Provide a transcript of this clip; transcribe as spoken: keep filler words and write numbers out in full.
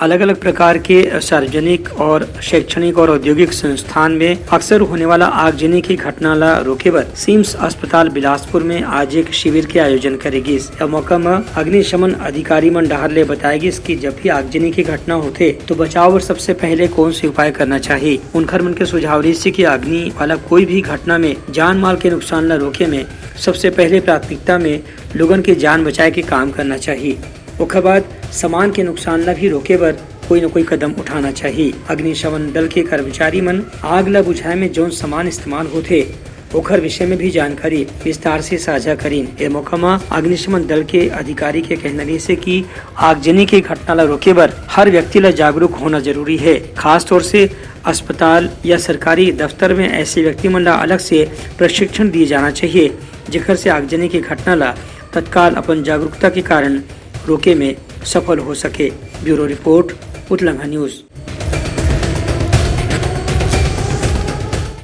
अलग-अलग प्रकार के सार्वजनिक और शैक्षणिक और औद्योगिक संस्थान में अक्सर होने वाला आगजनी की घटना ला रोके बर सिम्स अस्पताल बिलासपुर में आज एक शिविर के आयोजन करे गिस। ए मौका म अग्निशमन अधिकारी मन डहार ले बताए गिस कि जब भी आगजनी की घटना होथे, तो बचाव बर सबसे पहले कौन से उपाय करना चाहिए। उनखर मन के सुझाव रिहिस कि आगजनी वाला कोई भी घटना में जान माल के नुकसान ला रोके में सबसे पहले प्राथमिकता में लोगन के जान बचाए के काम करना चाहिए। ओखर बाद सामान के नुकसान ला भी रोके बर कोई न कोई कदम उठाना चाहिए। अग्निशमन दल के कर्मचारी मन आग ला बुझाए में जौन सामान इस्तेमाल होथे, ओखर विषय में भी जानकारी विस्तार से साझा करिन। ए मौका म अग्निशमन दल के अधिकारी के कहना रिहिस हे कि आगजनी के घटना ला रोके बर हर व्यक्ति ला जागरूक होना जरूरी है। खास तौर से अस्पताल या सरकारी दफ्तर में ऐसे व्यक्ति मन ला अलग से प्रशिक्षण दिए जाना चाहिए, जेकर से आगजनी के घटना ला तत्काल अपन जागरूकता के कारण रोके में सफल हो सके। Bureau report, Utlangha news.